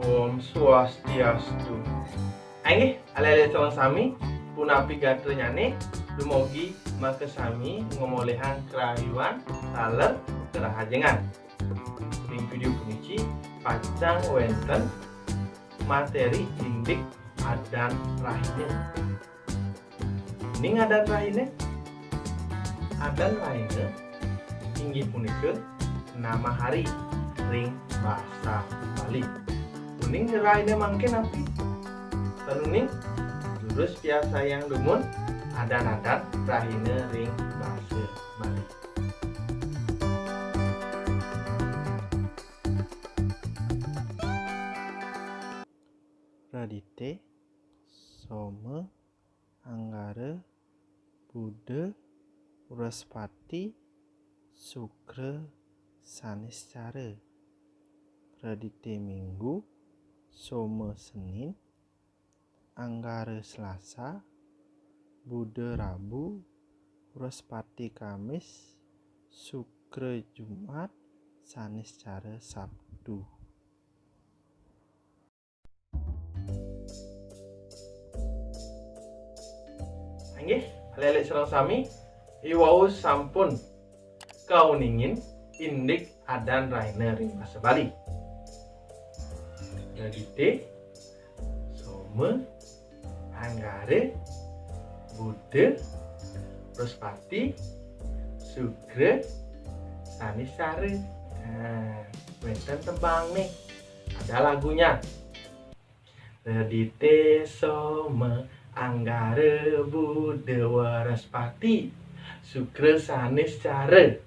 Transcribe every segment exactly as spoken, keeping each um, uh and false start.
Om Swastiastu. Inggih, alit-alit sareng sami, punapi gatrané? Dumugi makasami ngamolihang karahayuan taler karahajengan. Ring vidéo puniki pacang wénten materi indik adan rahina. Uning adan rahina? Adan rahina inggih punika nama hari ring basa Bali. Uning rahina mangkin napi? Tan uning, durus piarsayang dumun adan-adan rahina ring basa Bali. Radité, Soma, Anggara, Buda, Wraspati, Sukra, Saniscara. Radité Minggu, Soma, Senin, Anggara, Selasa, Buda, Rabu, Wraspati, Kamis, Sukra, Jumat, Saniscara, Sabtu. Inggih, alit-alit sareng sami, iwau sampun kauningin indik adan rahina ring basa Bali. Radité, Soma, Anggara, Buda, Wraspati, Sukra, Saniscara. Nah, wénten tembangné. Ada lagunya. Radité, Soma, Anggara, Buda, Wraspati, Sukra, Saniscara.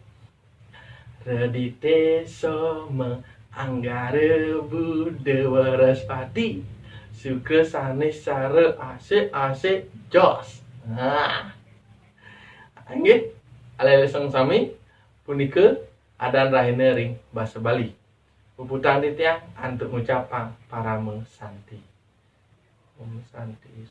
Radité, Soma, Anggara, Buda, Wraspati, Sukra, Saniscara, asik, asik, jos. Nah. Inggih, alit-alit sareng sami, punika adan rahina ring basa Bali. Puputang titiang antuk ngucapang parama santi. Om Santi.